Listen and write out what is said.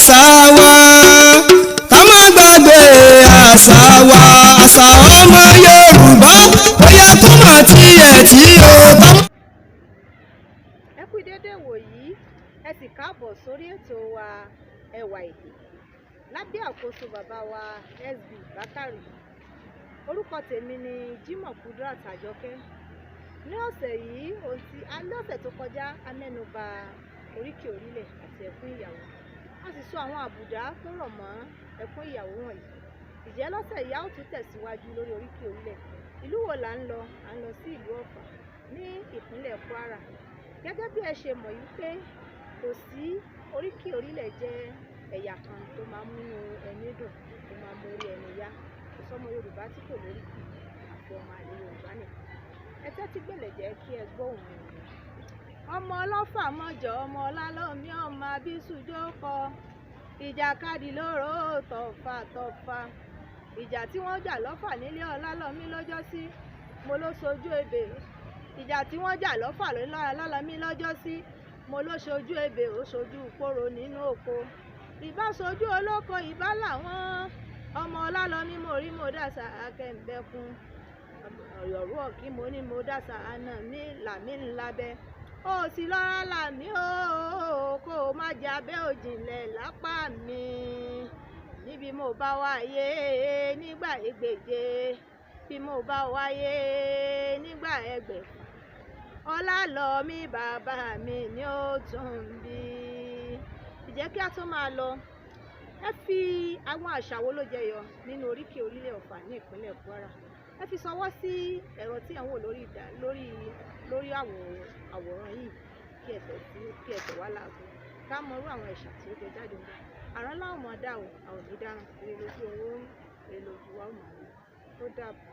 Àṣà wa, ká má gbàgbé àṣà wa, àṣà ọmọ Yorùbá, ó yẹ kó mà tiẹ̀ tí o bá. Ẹ kú dédé wòyí, ẹ sì káàbọ̀ sórí ètò wa Ẹwà Èdè lábẹ́ àkóso bàbá wa SB Bákàrè. Orúkọ tèmi ni Jimoh Kudirat Àjọkẹ́. Ní ọ̀sẹ̀ yìí, ohun tí lọ́sẹ̀ tó kọjá, a mẹ́nuba oríkì orílẹ̀ àti ẹkún ìyàwó, a sì sọ àwọn àbùdá tó rọ̀ mọ́ ẹkún ìyàwó wọ̀nyí. Ìjẹ́ lọ́sẹ̀ yìí, a ó tún tẹ̀síwájú lórí oríkì orílẹ̀. Ìlú wo là ń lọ? À ń lọ sí ìlú Ọ̀fà ní ìpínlẹ̀ Kwara. Gẹ́gẹ́ bí ẹ ṣe mọ̀ yìí pé kò sí oríkì orílẹ̀ jẹ́ ẹ̀yà kan tó máa ń múnú ẹni dùn, tó máa ń mórí ẹni yá. Kò sọ́mọ Yorùbá tí kò lóríkì, àfi ọmọ àlè Yorùbá nìkan. Ẹ tẹ́tí gbèlè jẹ́ kí ẹ gbọ́ òun mi. Ọmọ ọlọ́fà mọ̀jọ̀, ọmọ ọlálọ́mí, ọmọ abísùjó kọ ìjàkadì lóró tọ̀fà tọ̀fà. Ìjà tí wọ́n jà lọ́fà nílé ọlálọ́mí lọ́jọ́sí, mo ló sojú ebè. Ìjà tí wọ́n jà lọ́fà nílé ọlálọ́mí lọ́jọ́sí, mo ló sojú ebè, ó sojú pòrò nínú oko. Ìbá sojú olóko, ìbá làwọn ọmọ ọlálọ́mí. Mo rí mo dàsà akẹ́ǹbẹ̀kun ọ̀yọ̀rú ọ̀kí, mo ní mo dàsà àná mi làmí ńlábẹ́ ó sì lọ́ra làmí ó, kó o má jẹ abẹ́ òjìnlẹ̀ lápá mi. Níbi mo bá wáyé nígbà ẹgbẹ̀je, bí mo bá wáyé nígbà ẹgbẹ̀fà, ọlálọ́mí bàbá mi ni ó tún bí. Ìjẹ́ kí a tó máa lọ, ẹ fi àwọn àṣà wo ló jẹyọ nínú oríkì orílẹ̀ Ọ̀fà ní ìpínlẹ̀ Kwara, ẹ fi ṣọwọ́ sí ẹ̀rọ tí ẹ̀ ń wò lórí ìdá lórí lórí àwòrán yìí, kí ẹ tẹ̀ sí, kí ẹ tẹ̀ wá láago, ká mọ irú àwọn ẹ̀ṣà tí ó jẹ jáde ńbẹ̀. Àrán láwọn mọ̀ dá o, àwọn ò ní dáràn. Ire lójú owó, ire lójú wa ó mọ̀ rí. Ó dàbọ̀.